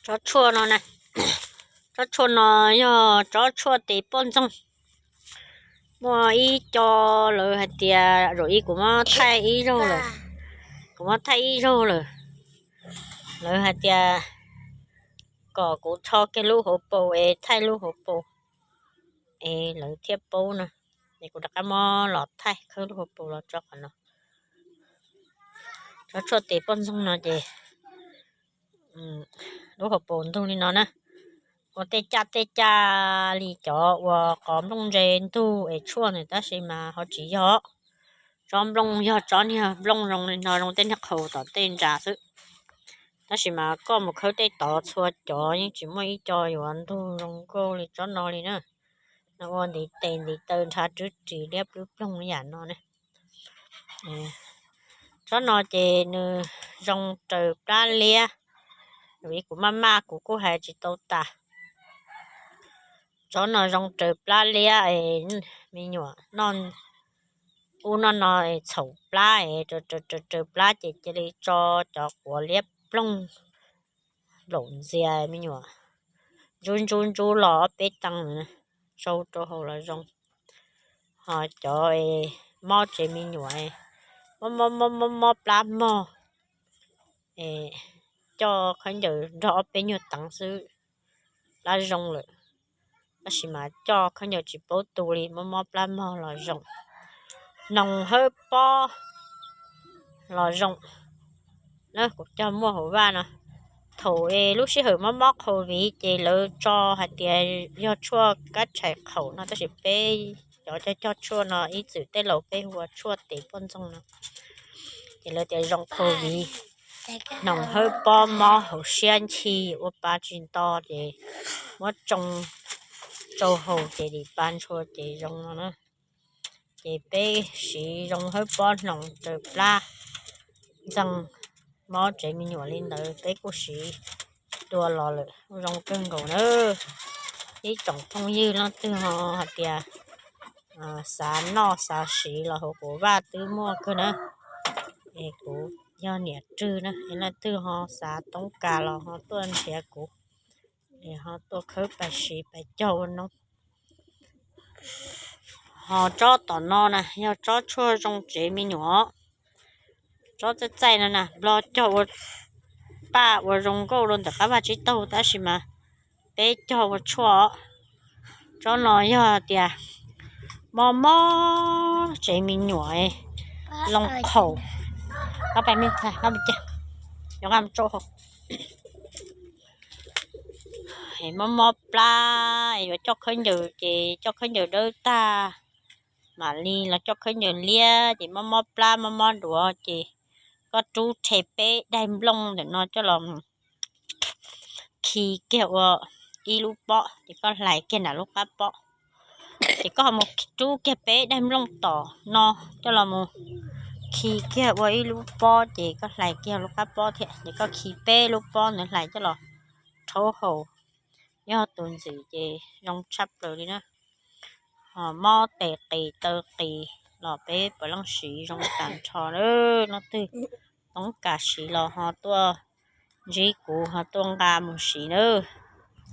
Tsob tshuaj no na, tsob tshuaj no yog tsob tshuaj tes poj ntxoog. Muaj ib co lawv hais tias zaum ib kuv muab thaij ib zaug lawm, kuv muab thaij ib zaug lawm. Lawv hais tias kom kuv rho kiag lub hauv paus es thaij lub hauv paus es lawv thiaj paub na. Es kuv rov qab muab los thaij khawb lub hauv paus los tso qhov no. Tsob tshuaj tes poj ntxoog no ces lub hauv paus ntug li no na. Ua tej caj tej caj li cov uas qos nplooj ntse ntug es tshuaj ntawd tab sis mas ho tsis yog. Tsob nplooj yog tsob niag nplooj zoo li no, zoo tej niag qhaus tom tej ntsa xwb. Tab sis mas koj mus khawb tej tod txhua cov yeej tsis muaj ib co yuav ntug zoo nkauj li tsob no li na. No ua ntiv tes ntiv taw nrhav rwb ris liab plub ploog li yam no ne. Tsob no ces nws zoo raws plab liab. Vim kuv maj maj kuv kuj hais tsis tau tas. Tsob no zoo raws plab liab, me nyuam noj ub noj no txhaum plab es raws raws plab ces cia li tso cov quav liab ploog nplaum ntxias me nyuam, ntsub ntsub ntsub los ob peb teev, tsau rau hauv los zoo. Ho cov mob tsev me nyuam, mob mob mob mob plab mog, coj khaub ncaws nrog ob peb nyuag teev xwb, plab zoo lawm. Tab sis mas coj khaub ncaws tsis paub tu li, mob mob plab mog los zoo. Hnoos hawb pob los zoo. Na kuv cog muaj hauv vaj no. Thaum es lub sij hawm mob mob qhauv viv ces lawv tso hais tias yog tshuaj kab tshais qhaum no, tab sis peb cov cog cog tshuaj no ib txwm tej laus peb hu ua tshuaj tes poj ntxoog no. Ces lawv tias zoo qhauv viv, hnoos hawb pob mob hauv siab nchi ua pa tsis nto ces muab tsoo tsau haus ces dim pa ntshua ces zoo no na. Ces peb siv zoo hawb pob hnoos raws plab ntxeeg mob tsev me nyuam li ntawd peb kuj siv dua los lawm, zoo kawg nkaus na. Ib tsoom phooj ywg leej twg ho hais tias xav noj xav siv los hauv kuv vaj twb muaj kawg na. Es kuv yog niam rwg na, es leej twg ho xav toob kas los ho tuaj nrhiav kuv, es ho tuaj khawb pais siv pais cog ua noob. Ho tsob tom no na yog tsob tshuaj zoo tsev me nyuam. Tsob txaij txaij no na, nplog cog ua paj ua zoo nkauj rau ntawm qab vaj tsib taug, tab sis mas peb cog ua tshuaj. Tsob no yog tias mob mob tsev me nyuam, loo qhaum, mob mob plab, yuav coj khaub ncaws ces coj khaub ncaws dawb tag, mam li los coj khaub ncaws liab ces mob mob plab mob mob duav ces koj rub rhe peb daim nplooj ntawm no coj los khi kiag ua ib lub pob ces koj hlais kiag nram lub qab pob. Ces koj ho mus rub kiag peb daim nplooj tom no coj los mus khi kiag ua ib lub pob ces koj hlais kiag lub qab pob thiab, ces koj khi peb lub pob ntawd hlais coj los rhaub haus. Yog tus ntxim ces zoo tshaj plaws li na. Ho mob tes qis taw qis los peb puav leej siv zoo tag nrho na. Leej twg toob kas siv los ho tuaj ntsib kuv ho tuaj nqa mus siv na.